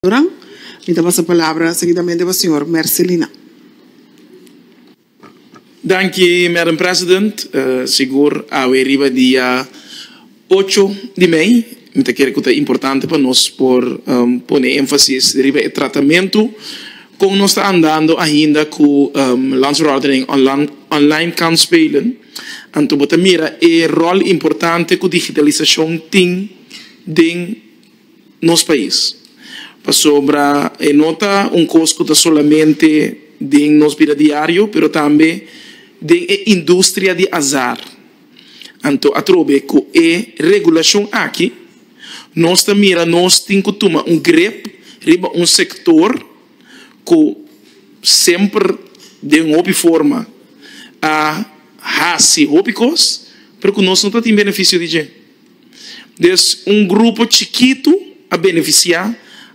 Duran. Mi ta pasa palabra seguidamente pa señor Mercelina. Danki Madam President. Sigur awe riba dia ocho di mei mi ta kere ku ta importante pa nos por pone énfasis riba e tratamentu kon nos ta andando ainda ku Landsverordening Online Kansspelen. Anto bo ta mira e ròl importante ku digitalisashon tin den nos pais. Pasobra e no ta un kos ku ta solamente den nos bida diario, pero tambe den e industria di azar. Anto atrobe ku e regulashon aki nos ta mira nos tin ku tuma un grip riba un sektor ku semper den hopi forma a hasi hopi kos, pero ku nos no ta tin benefisio di dje. Des un grupo chikitu a benefisiá,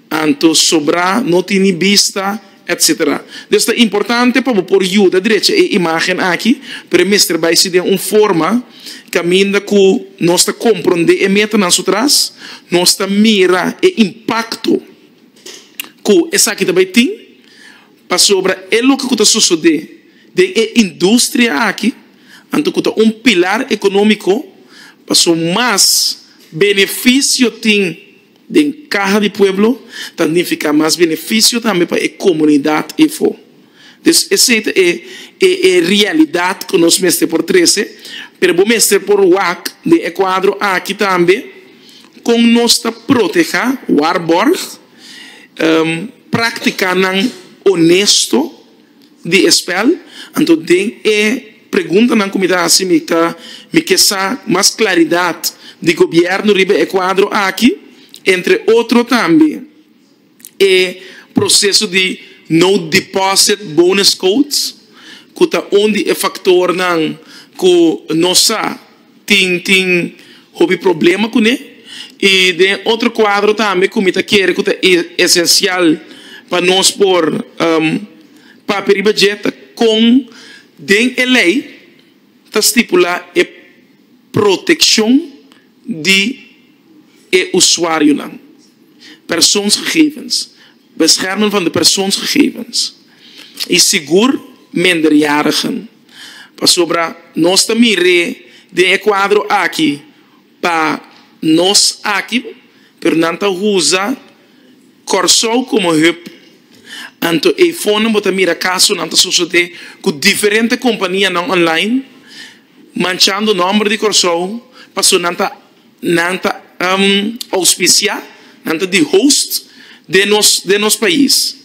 anto sobrá no tin ni bista, etc. Des ta importante pa bo por yuda drecha e imágen aki, pero e mester bai si den un forma kaminda ku nos ta komprondé e metanan su tras, nos ta mira e impakto ku esaki ta bai tin, pasobra e loke ku ta sosodé den e industria aki, anto ku ta un pilar ekonómiko, paso mas benefisio tin den kaha di pueblo, ta nifiká mas benefisio tambe pa e komunidat efo. Dus esei ta e e realidat ku nos mester por trese, pero bo mester por wak den e kuadro aki tambe kon nos ta protehá, waarborg, práktikanan honesto di e spèl. Anto den e preguntanan ku mi ta hasi mi ta mi ke sa mas klaridat di gobièrnu riba e kuadro aki, entre otro tambe e proseso di no deposit bonus codes ku ta un di e faktornan ku nos sa tin tin hopi problema kuné. I den otro kuadro tambe ku mi ta kere ku ta esensial pa nos por papia riba dje ta kon den e lei ta stipulá e protekshon di e usuarionan, persoonsgegevens, beschermen van de persoonsgegevens i sigur minderjarigen. Pasobra nos ta mir'é den e kuadro aki pa nos aki, pero nan ta usa Kòrsou komo hub. Anto eifonan bo ta mira kasonan ta sosodé ku diferente kompanianan online manchando nòmber di Kòrsou pasobra nan ta Nan ta auspiciá, nan ta di host den nos den nos pais.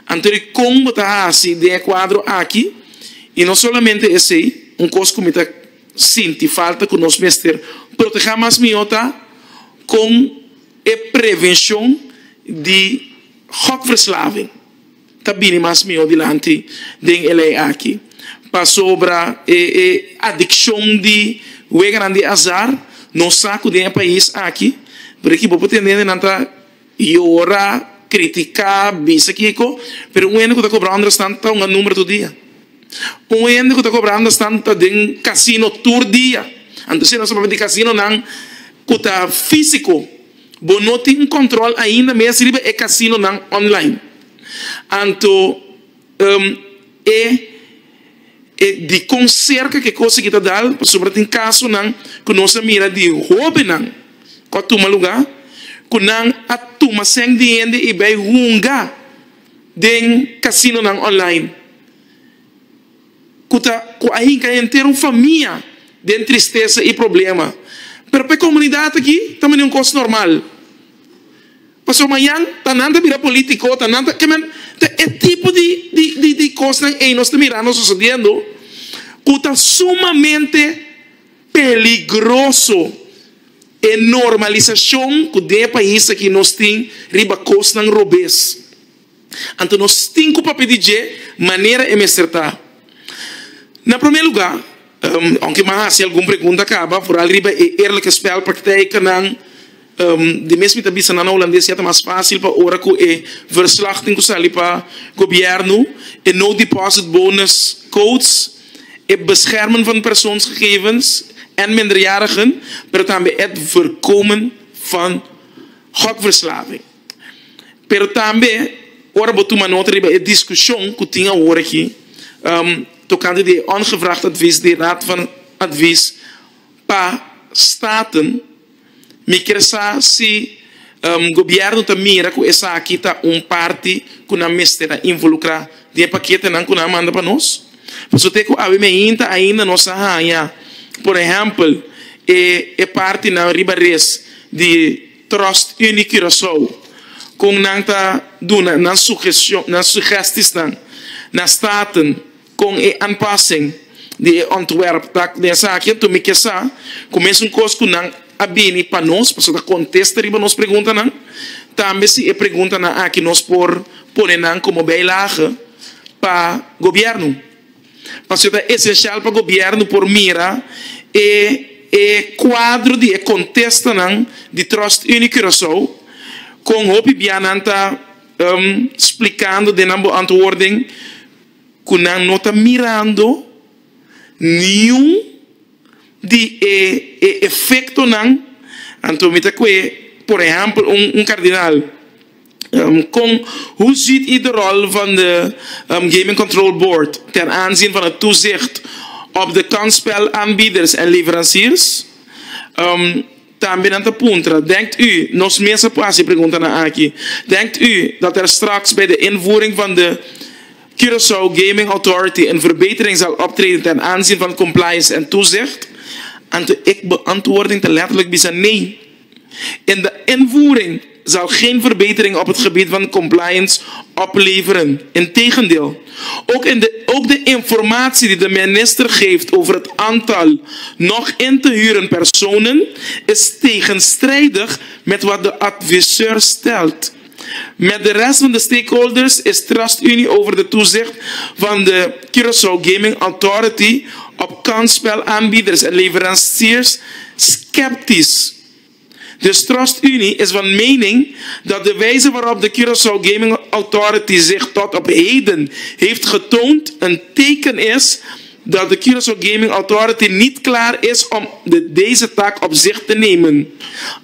Anto di kon bo ta hasi den e kuadro aki? I no solamente esei, un kos ku mi ta sinti falta ku nos mester protehá mas mihó ta kon e prevenshon di gokverslaving. ta bini mas mihó dilanti den e lei aki, pasobra e e adikshon di weganan di azar nos sa ku den e pais aki, pero aki bo por tende hende nan ta yora, kritiká, bisa kiko, pero un hende ku ta kobra ònderstant ta hunga number tur dia. Un hende ku ta kobra ònderstant ta den kasino tur dia. Anto si nos ta papia di kasinonan ku ta físiko. Bo no tin control ainda mes riba e casinonan online. Anto e e dicon cerca cu e cos aki ta dal pasobra tin casonan cu nos a mira di hobennan cu a tuma lugar cu nan a tuma cen di hende y bay hunga den casinonan online. Ku ta ku a hinka henter un famia den tristesa i problema. Pero pa e komunidat aki ta manera un kos normal. Pasobra mañan ta nan ta bira politiko, ta nan ta ke men ta e tipo di di di di kosnan ei nos ta mirando sosodiendo ku ta sumamente peligroso. E normalisashon ku den e pais aki nos tin riba kosnan robes. Anto nos tin ku papia di dje manera e mester ta. Na promé lugá, ounke mi a hasi algun pregunta kaba, foral riba e eerlijke spelpraktijkennan, di mes mi ta bisa nan na hulandes ya ta mas fásil pa ora ku e verslag tin ku sali pa gobièrnu, e no deposit bonus codes, e beschermen van persoonsgegevens en minderjarigen, pero tambe het voorkomen van gokverslaving. Pero tambe ora bo tuma nota riba e diskushon ku tin awor aki tokante di e ongevraagd advies di Raad van Advies pa Staten, mi kier sa si gobièrnu ta mira ku esaki ta un parti ku nan mester a involukrá den e paketenan ku nan a manda pa nos. Pasobra te ku awe meinta ainda nos a haña, por ehèmpel, e partinan riba res di Trust Unie Curaçao kon nan ta duna nan sugestion, nan sugestisnan na Staten kon e aanpassing di e ontwerp ta den esaki. Anto mi ke sa ku mesun kos ku nan a bini pa nos, pasobra ta kontesta riba nos preguntanan, tambe si e preguntanan aki nos por pone nan komo bijlage pa gobièrnu. Pasobra ta esensial pa gobièrnu por mira e e kuadro di e kontestanan di Trust Unie Curaçao kon hopi bia nan ta splikando den nan beantwoording ku nan no ta mirando niun di e e efektonan. Anto mi ta kue por ehèmpel un kardinal. Kon, Hoe ziet u de rol van de Gaming Control Board ten aanzien van het toezicht op de kansspelaanbieders en leveranciers? Tambe nan ta puntra, Denkt u, nos mes a por hasi e preguntanan aki, denkt u dat er straks bij de invoering van de Curaçao Gaming Authority een verbetering zal optreden ten aanzien van compliance en toezicht? Anto e beantwoording ta letterlijk bisa nee. In de invoering zal geen verbetering op het gebied van compliance opleveren. Integendeel, ook, in de, ook de informatie die de minister geeft over het aantal nog in te huren personen is tegenstrijdig met wat de adviseur stelt. Met de rest van de stakeholders is Trustunie over de toezicht van de Curaçao Gaming Authority op kansspelaanbieders en leveranciers sceptisch. De Trustunie is van mening dat de wijze waarop de Curaçao Gaming Authority zich tot op heden heeft getoond een teken is dat de Curaçao Gaming Authority niet klaar is om de, deze taak op zich te nemen.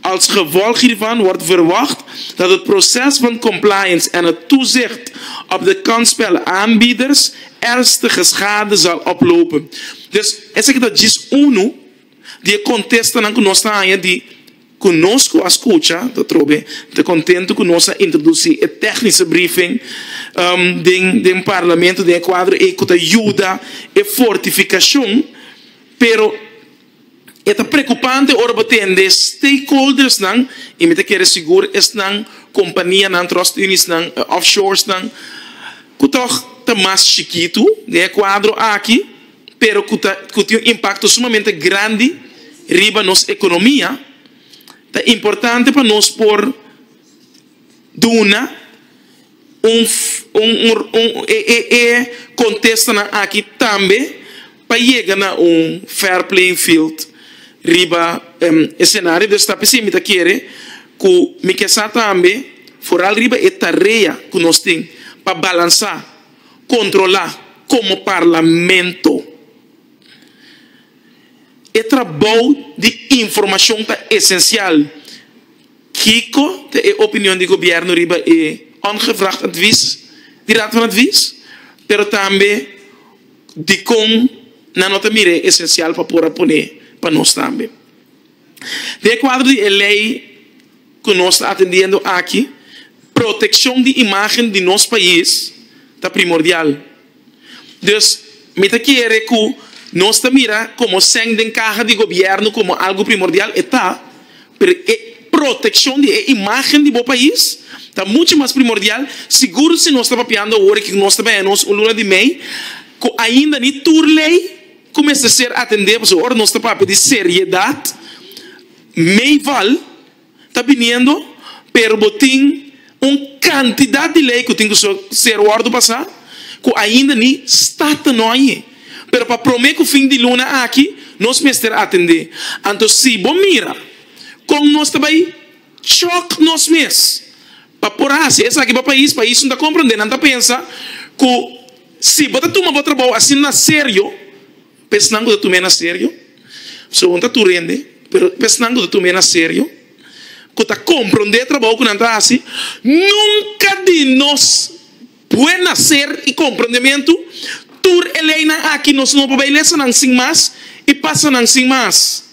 Als gevolg hiervan wordt verwacht dat het proces van compliance en het toezicht op de kansspelaanbieders ernstige schade zal oplopen. Dus esaki ta djis unu di e kontestanan ku nos ta haña di Ku nos ku a skucha ta trobe ta kontentu ku nos a introdusí e tèknische briefing den den parlamento den e kuadro ei ku ta yuda e fortifikashon, pero e ta preokupante ora bo tende stakeholdersnan i mi ta kere sigur esnan kompanianan, trust uniesnan, offshoresnan ku tòg ta mas chikitu den e kuadro aki. pero ku ta ku tin un impakto sumamente grandi riba nos ekonomia, ta importante pa nos por duna un un un e e e kontestanan aki tambe pa yega na un fair playing field riba e senario. Dus ta p'esei mi ta kere ku mi ke sa tambe foral riba e tarea ku nos tin pa balansá. Kontrolá komo Parlamento. E trabou di informashon ta esensial. Kiko ta e opinion di gobièrnu riba e ongevraagd advies di Raad van Advies? Pero tambe dikon nan no ta mira e esensial pa por a pone pa nos tambe? Den e kuadro di e lei ku nos ta atendiendo aki, protekshon di imágen di nos pais ta primordial. Dus, mi ta kere ku nos ta mira komo sèn den kaha di gobièrnu komo algu primordial, e ta, pero e protekshon di e imágen di bo pais ta muchu mas primordial, sigur si nos ta papiando awor ku nos ta baya nos un luna di mei ku ainda ni tur lei ku mester ser atendé, pasobra ora nos ta papia di seriedat, Meival ta biniendo, pero bo tin un kantidat di lei ku tin ku ser wòrdu pasá ku ainda ni Staten no a yé. Pero pa promé ku fin di luna aki nos mester atendé. Anto si bo mira kon nos ta bai chòk nos mes pa por hasi esaki pa pais, pais no ta komprondé, nan ta pensa ku si bo ta tuma bo trabou asina na serio, Pesnan ku ta tum'é na serio, so un ta tur hende, pero pesnan ku ta tum'é na serio, ku ta komprondé e trabou ku nan ta hasi, nunka di nos buen naser i komprondementu tur e leinan aki nos no por bai lesa nan sin mas i pasa nan sin mas.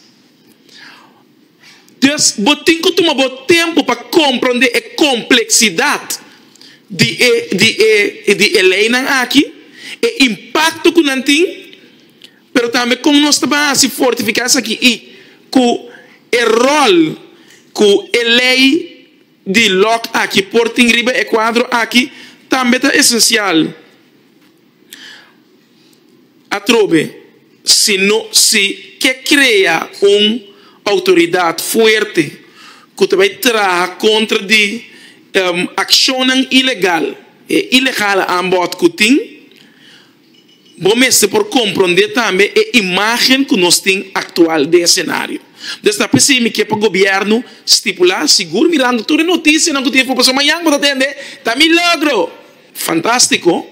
Dus bo tin ku tuma bo tempu pa komprondé e kompleksidat di e di e di e leinan aki, e impakto ku nan tin, pero tambe kon nos ta ban hasi fortifiká esaki i ku e ròl ku e lei di lòk aki por tin riba e kuadro aki tambe ta esensial. Atrobe, si no si ke krea un outoridat fuerte ku ta bai traha kontra di akshonnan ilegal, e ilegale aanbod ku tin, bo mester por komprondé tambe e imágen ku nos tin aktual den e senario. Dus ta p'esei mi ke pa gobièrnu stipulá, sigur mirando tur e notisianan ku tin afó, pasobra mañan bo ta tende, ta mi logro! Fantástiko,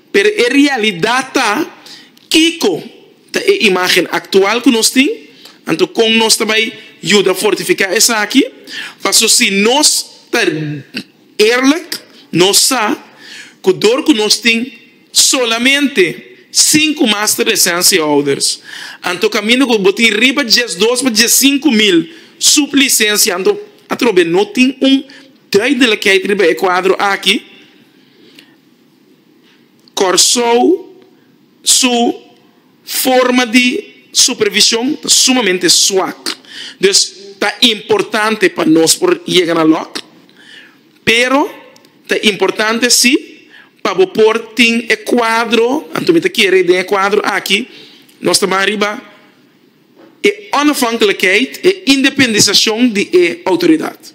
pero e realidat ta kiko ta e imágen aktual ku nos tin, anto kon nos ta bai yuda fortifiká esaki? Paso si nos ta eerlijk, nos sa ku dor ku nos tin solamente sinku master licentiehouders, anto kaminda ku bo tin riba diesdos pa diesinku mil sublisensia, anto atrobe no tin un Duidelijkheid riba e kuadro aki, Kòrsou su forma di supervishon ta sumamente swak. Dus ta importante pa nos por yega na lòk, pero ta importante si pa bo por tin e kuadro, anto mi ta kere den e kuadro aki nos ta ban riba e onafhankelijkheid, e independisashon di e outoridat.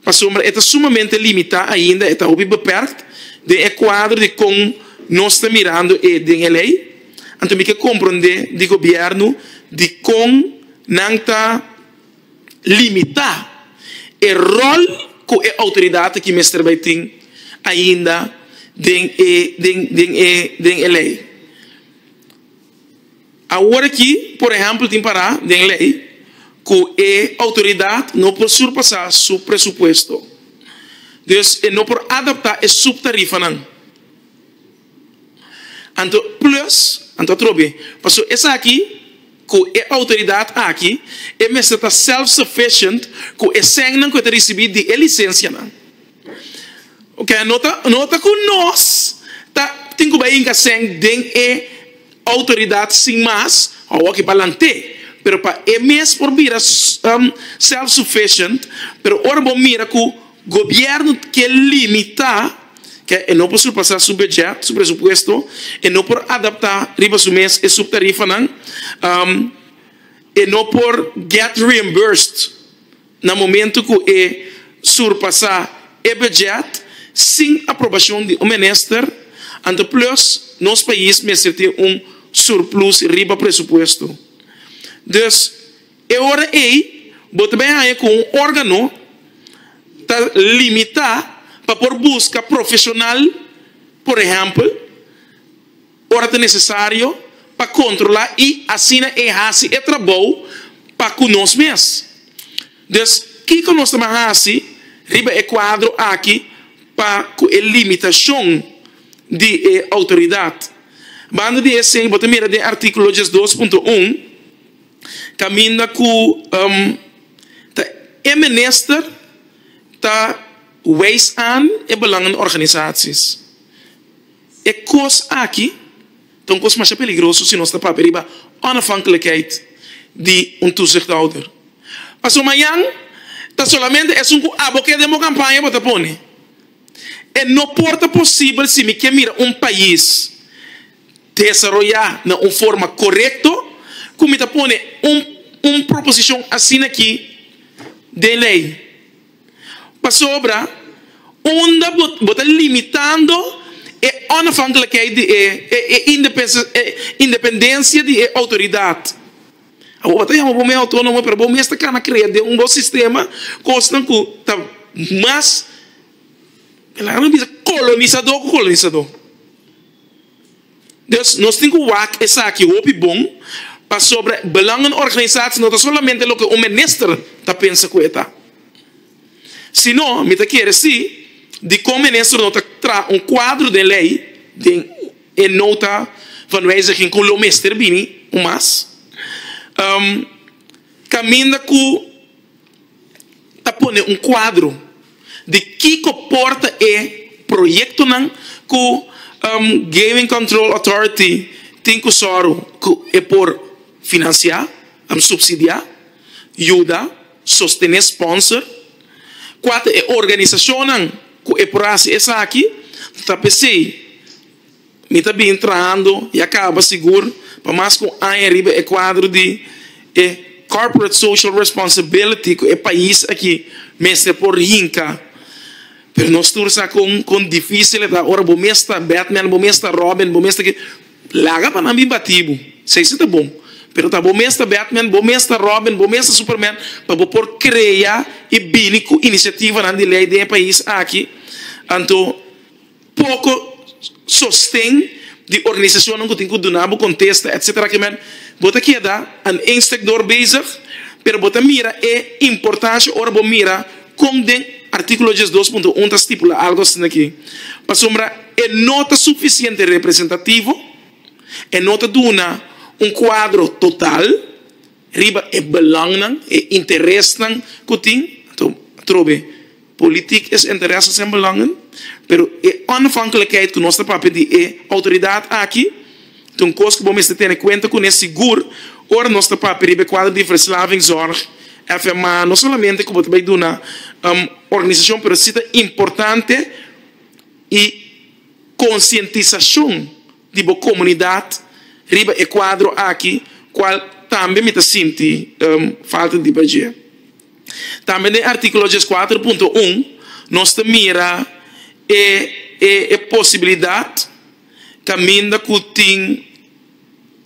Pasobra e ta sumamente limitá ainda, e ta hopi beperkt den e kuadro di kon nos ta mirando e den e lei. Anto mi ke komprondé di gobièrnu di kon nan ta limitá e ròl ku e outoridat aki mester bai tin ainda den e den den e den e lei. Awor aki, por ehèmpel, tin pará den lei ku e outoridat no por surpasá su presupuesto. Dus e no por adaptá e suptarifanan. Anto plus, anto atrobe, pasobra esaki ku e outoridat aki e mester ta self-sufficient ku e sènnan ku e ta risibí di e lisensianan. Oke, no ta no ta ku nos ta tin ku bai hinka sèn den e Autoridad sin mas, awor aki pa lant'é, pero pa e mes por bira self sufficient, pero ora bo mira cu gobierno ke limita, ke e no por surpasa su budget, su presupuesto, e no por adapta riba su mes e subtarifanan, e no por get reimbursed na momento cu e surpasa e budget sin aprobacion di un minister, anto plus nos pais mester tin un surplus riba presupuesto. Dus e ora ey bo ta bay haya cu un organo ta limita pa por busca profesional, por ehempel, ora ta nesesario pa kontrolá i asina e hasi e trabou pa ku nos mes. Dus, kiko nos ta ban hasi riba e kuadro aki pa ku e limitashon di e outoridat? Banda di esei bo ta mira den artíkulo 12.1 kaminda ku ta e minister ta wijs aan e belangenorganisaties. E kos aki ta un kos masha peligroso si nos ta papia riba onafhankelijkheid di un toezichthouder. Pasobra mañan ta solamente esun ku abo ke den bo kampaña bo ta pone. E no por ta posibel si mi ke mira un pais desaroyá na un forma korekto ku mi ta pone un un proposishon asina aki den lei. Pasobra unda bo bo ta limitando e onafhankelijkheid di e e e independencia di e autoridad. Awor bo ta yama bo mes autonomo pero bo mes ta kana crea den un bo sistema cosnan cu ta mas laga mi bisa colonisador cu colonisador. Dus nos tin cu wak esaki hopi bon. Pasobra belangenorganisatie no ta solamente loke un minister ta pensa ku e ta. Sino, mi ta kere si, dikon minister no ta traha un kuadro den lei, den e nota van wijziging ku lo mester bini un mas, kaminda ku ta pone un kuadro di kiko por ta e proyektonan ku Gaming Control Authority tin ku sòru ku e por finansiá, supsidiá, yuda, sostené, sponsor. Kua ta e organisashonnan ku e por hasi esaki? Ta p'esei mi ta bin trahando i a kaba sigur pa mas ku un aña riba e kuadro di e corporate social responsibility ku e pais aki mester por hinka. Pero nos tur sa kon kon difisil e ta ora bo mes ta Batman, bo mes ta Robin, bo mes ta ke. Laga pa nan bin bati bo. Esei si ta bon. Pero ta bo mes ta Batman, bo mes ta Robin, bo mes ta Superman pa bo por krea i bini ku inisiativanan di lei den e pais aki. Anto poko sosten di organisashonnan ku tin ku duna bo kontesta etcetera ke men bo ta keda aan één stuk door bezig pero bo ta mira e importansha ora bo mira kon den artíkulo 12.1 ta stipula algu asina aki pasobra e no ta sufisiente representativo e no ta duna un kuadro total riba e belangnan e interesnan ku tin anto atrobe. Politiek is intereses en belangen, pero e onafhankelijkheid ku nos ta papia di e outoridat aki ta un kos ku bo mester tene kuenta kuné sigur ora nos ta papia riba e kuadro di verslavingszorg, FMA, no solamente ku bo ta bai duna organisashon pero si ta importante i konsientisashon di bo komunidat riba e kuadro aki kual tambe mi ta sinti falta di dje. Tambe den artíkulo dieskuater punto un nos ta mira e e posibilidat kaminda ku tin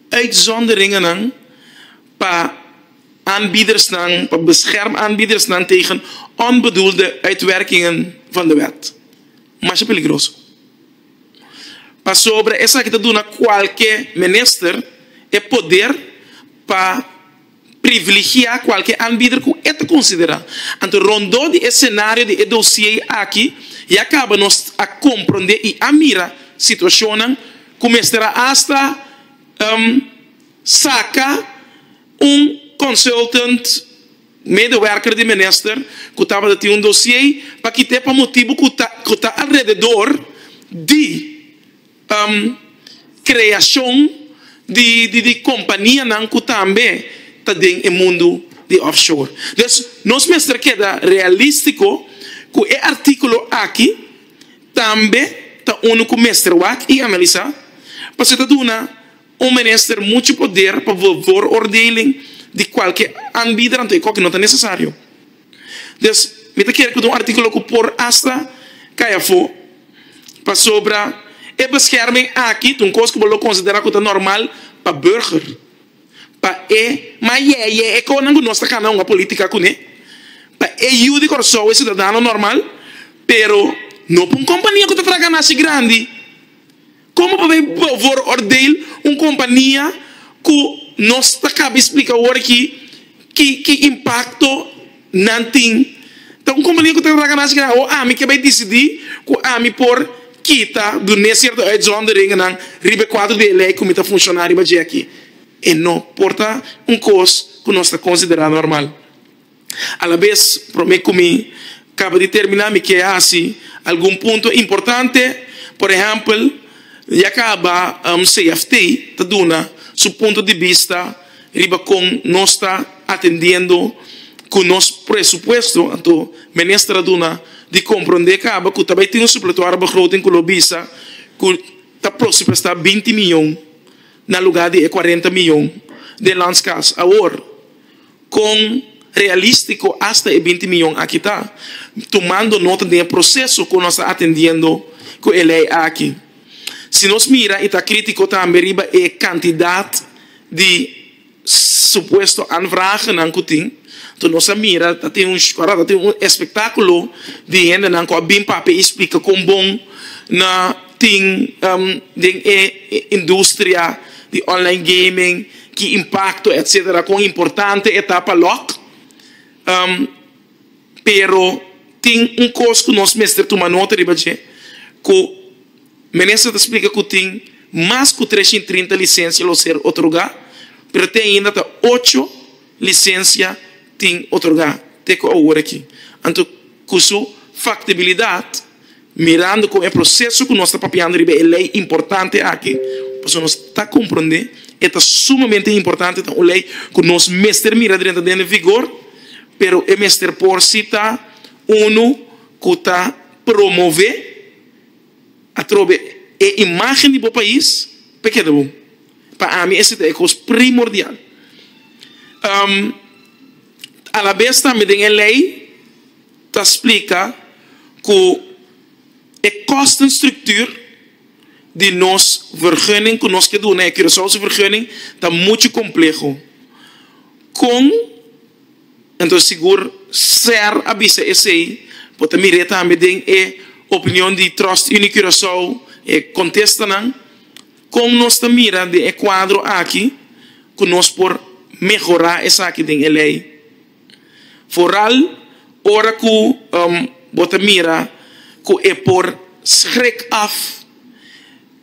uitzonderingennan pa aanbiedersnan, pa bescherm aanbiedersnan tegen onbedoelde uitwerkingen van de wet. Masha peligroso. Pasobra esaki ta duna kualke minister e poder pa privilegiá kualke aanbieder ku e ta konsiderá. Anto rondó di e senario di e dosié aki ya kaba nos a komprondé i a mira situashonnan ku mester a asta saka un consultant, medewerker di minister ku tabata tin un dosié pa kit'é pa motibu ku ta ku ta alrededor di Kreashon di di kompanianan ku tambe ta den e mundu di offshore. Dus nos mester keda realístiko ku e artíkulo aki tambe ta unu ku mester wak i analisá pasobra ta duna un minister muchu poder pa vooroordeling di kualke aanbieder anto e koki no ta nesesario. Dus mi ta kere ku ta un artíkulo ku por asta kai afó, pasobra e bescherming aki ta un kos ku bo lo konsiderá ku ta normal pa burger, pa e ma yeye e konan ku nos ta kana hunga polítika kuné, pa e yu di Kòrsou, e siudadano normal, pero no pa un kompania ku ta traha ganashi grandi. Komo pa bay vooroordeel un kompania ku nos ta kaba splika awor aki ki ki impakto nan tin? Ta un kompania ku ta traha ganashi grandi awor ami ke bay disidí ku ami por kita dun'é sierto uitzonderingennan riba e kuadro di e lei ku mi ta funshoná riba dje aki. E no por ta un kos ku nos ta konsiderá normal. Alabes, promé ku mi kaba di terminá, mi ke hasi algun punto importante. Por ehèmpel, ya kaba CFT ta duna su punto di bista riba kon nos ta atendiendo ku nos presupuesto. Anto minister a duna di komprondé kaba ku ta bai tin un supletoire begroting ku lo bisa ku ta presupuestá 20 miyon na lugá di e 40 miyon den Landskas. Awor. Kon realístiko asta e 20 miyon aki ta, tumando nota den e proseso ku nos ta atendiendo ku e lei aki? Si nos mira i ta krítiko tambe riba e kantidat di supuesto aanvragennan ku tin, anto nos a mira ta tin un ta tin un espektákulo di hendenan ku a bin papia i splika kon bon na tin den e industria di online gaming. ki impakto etcetera kon importante e ta pa lòk. Pero tin un kos ku nos mester tuma nota riba dje, ku minister ta splika ku tin mas ku 330 lisensia lo ser otorgá, pero te ainda ta ocho lisensia tin otorgá te ku awor aki. Anto ku su faktibilidat, mirando kon e proseso ku nos ta papiando riba e lei importante aki, pasobra nos ta komprondé e ta sumamente importante, ta un lei ku nos mester mira drenta den vigor, pero e mester por si ta unu ku ta promové atrobe e imágen di bo pais pa e keda bon. Pa ami esei ta e kos primordial. Alabes tambe den e lei ta splika ku e kostenstruktuur di nos vergunning ku nos ke duna e Curaçaose vergunning ta muchu kompleho. Kon Enton sigur ser a bisa esei, bo ta mir'é tambe den e opinion di Trust Unie Curaçao, e kontestanan. Kon nos ta mira den e kuadro aki ku nos por mehorá esaki den e lei? Foral ora ku bo ta mira ku e por schrik af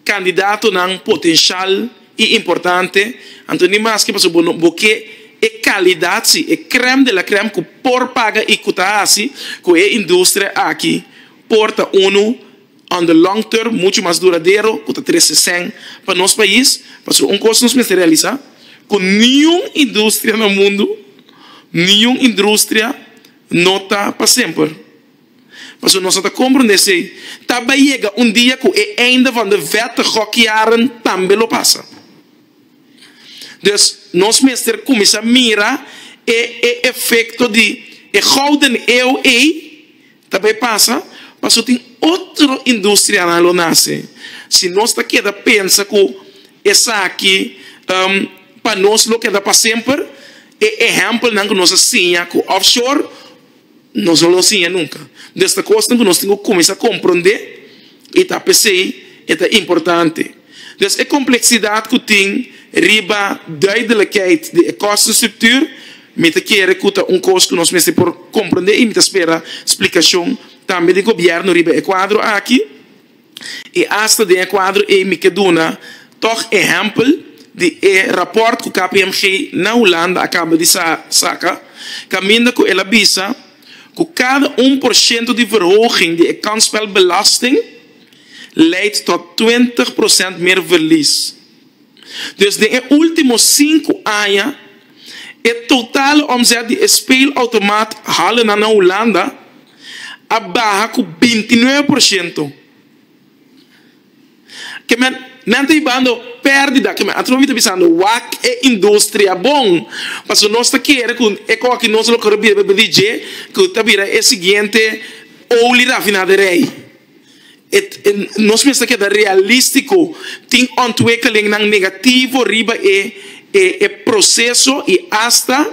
kandidatonan potenshal i importante, anto ni maske pasobra bo no bo ke e kalidat si, e krèm de la krèm ku por paga i ku ta hasi ku e industria aki por ta unu on the long term muchu mas duradero ku ta trese sèn pa nos pais, pasobra un kos nos mester realisá ku niun industria na mundu, niun indrustria no ta pa semper. Pasobra nos no ta komprondé esei. Ta bai yega un dia ku e einde van de vette gokjaren tambe lo pasa. Dus nos mester kuminsá mira e e efekto di e gouden eeuw ei ta bai pasa, pasobra tin otro industrianan lo nase. Si nos ta keda pensa ku esaki pa nos lo keda pa semper, e ehèmpelnan ku nos a siña ku offshore, Nos no lo siña nunka. Des ta kosnan ku nos tin ku kuminsá komprondé i ta p'esei e ta importante. Des e kompleksidat ku tin riba duidelijkheid di e kostenstruktuur, mi ta kere ku ta un kos ku nos mester por komprondé i mi ta spera splikashon tambe di gobièrnu riba e kuadro aki. I asta den e kuadro ei mi ke duna tòg ehèmpel di e rapòrt ku KPMG na Hulanda a kaba di saka, kaminda ku el a bisa ku kada 1% di verhoging di e kansspelbelasting leidt tot 20% meer verlies. Dus den e último sinku aña e totale omzet di e speelautomaat hallennan na Hulanda a baha ku 29%. Ke men, nan ta hibando pèrdida. Ke men, anto mi ta bisando, wak e industria bon. Pasobra nos ta kere ku e koki nos lo kore bira di dje, ku ta bira e siguiente olie rafinaderij. E, nos mester keda realístiko. Tin ontwikkelingnan negativo riba e, e, e proseso i asta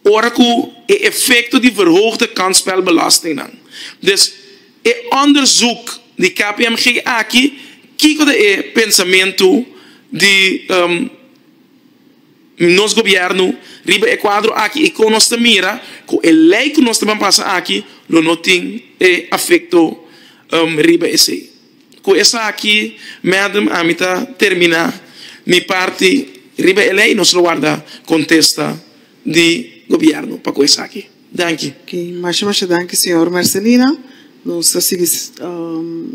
ora ku e efekto di verhoogde kansspelbelastingnan. Dus e onderzoek di KPMG aki, kiko ta e pensamentu di nos gobièrnu riba e kuadro aki i kon nos ta mira ku e lei ku nos ta ban pasa aki lo no tin e afekto riba esei. Ku esaki, Madam, ami ta terminá mi parti riba e lei. Nos lo warda kontesta di gobièrnu pa ku esaki. Danki. Masha masha danki señor Mercelina. Nos ta sigui.